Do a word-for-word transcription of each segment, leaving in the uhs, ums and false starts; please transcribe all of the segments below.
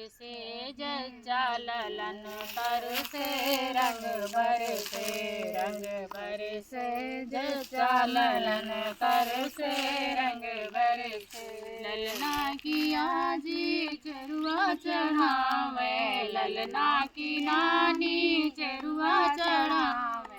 से जच्चा ललन तरसे रंग बरसे, रंग बरसे जच्चा ललन तरसे रंग बरसे। ललना की आजी चरुआ चढ़ावे, ललना की नानी चरुआ चढ़ावे।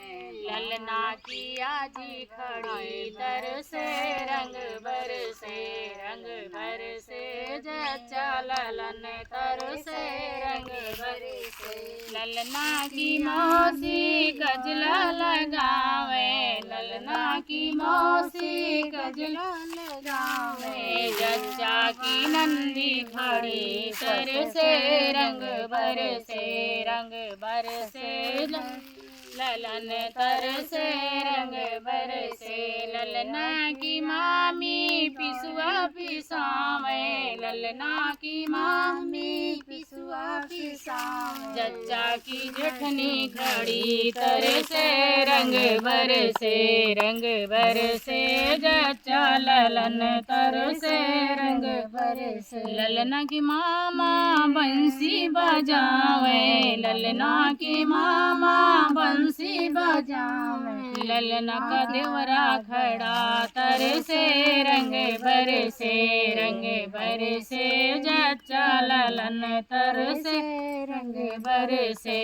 ललना की आजी खड़ी तरसे रंग बरसे, रंग बरसे जच्चा ललन तरसे रंग बरसे। ललना की मौसी कजला लगावे, ललना की मौसी कजला लगावे। जच्चा की नंदी खड़ी तरसे रंग बरसे, रंग बरसे। ललन तरसे रंग बरसे। ललना की मामी पिसुआ पिसावे, ललना की मामी पिसुआ पिसावे। जच्चा की जेठनी खड़ी तरसे रंग बरसे, रंग बरसे जच्चा ललन तरसे रंग बरसे। ललना की मामा बंसी बजावे, ललना की मामा बंसी बजावे। ललना का देवरा खड़ा तरसे रंग बरसे, रंग बरसे जच्चा ललन तरसे रंग बरसे।